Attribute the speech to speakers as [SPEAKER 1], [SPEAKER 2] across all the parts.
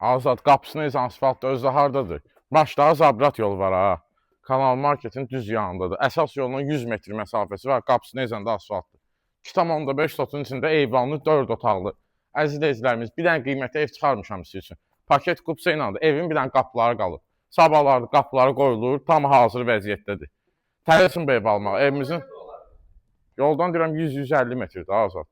[SPEAKER 1] Azad qapısını necə asfaltda, özü də hardadır? Başda Zabrat yolu var ha. Kanal Marketin düz yanındadır. Əsas yolunun 100 metr məsafəsi var. Qapısı necə də asfaltdır. 2,5 sotun içində eyvanlı 4 otaqlı. Əziz izləyicilərimiz, bir dənə qiymətli ev çıxarmışam sizin üçün. Paket kupsa ilandır. Evin bir dənə qapıları qalıb. Sabahlar qapıları qoyulur, tam hazır vəziyyətdədir. Tələsin bu ev almağa. Evimizin yoldan deyirəm 100-150 metrdir Azad.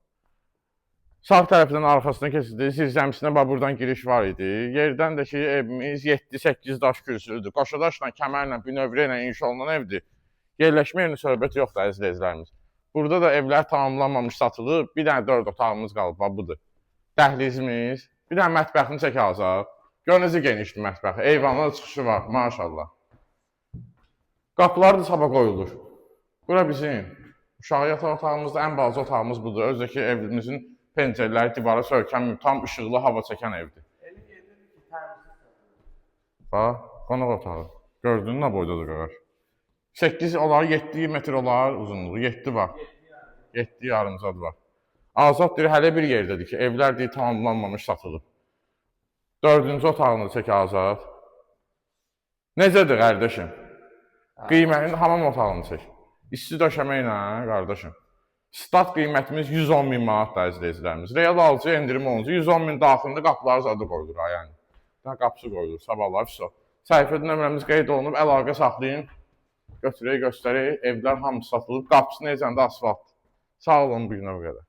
[SPEAKER 1] Sağ tərəfindən arxasına keçildi. Zirzəmisinə bax buradan giriş var idi. Yerdən də ki evimiz 7-8 daş kürsülüdür. Qoşadaşla, kəmərlə, bünövrə ilə inşa olunan evdir. Yerləşmə yerinin söhbəti yoxdur, əziz izləyicilərimiz. Burada da evlər tamamlanmamış satılıb. Bir dənə 4 otağımız qalıb, bax budur. Dəhlizimiz, bir dənə mətbəxini çək Azad. Gör necə genişdir mətbəxi. Eyvana da çıxışı var, maşallah. Qapılar da sabah qoyulur. Bura bizim uşaq yataq otağımızda ən balaca otağımız budur. Özdəki evimizin pəncərələri divara söykənmir, tam işıqlı hava çəkən evdir.
[SPEAKER 2] Elə yerdir ki, təmizlik.
[SPEAKER 1] Bax, qonaq otağı. Gördün nə boydadır qaqaş? 8 olar, 7 metr olar uzunluğu, 7 var. 7 yarımcad var. Azad deyir, hələ bir yerdədir ki, evlər deyir tamamlanmamış satılıb. Dördüncü otağını çək Azad. Necədir qardaşım? Qiymətin hamam otağını çək. İsti döşəmə ilə qardaşım. Stat qiymətimiz 110 min manatdır, əziz izləyicilərimiz. Real alıcı endirim olunca 110 min daxilində qapıları zadı qoyulur ha, yəni. Daha qapısı qoyulur sabahlar vəsə. Səhifədə nömrəmiz qeyd olunub, əlaqə saxlayın. Götürək, göstərək. Evlər hamısı satılıb. Qapısı necə də asfalt. Sağ olun, bu günə bu qədər.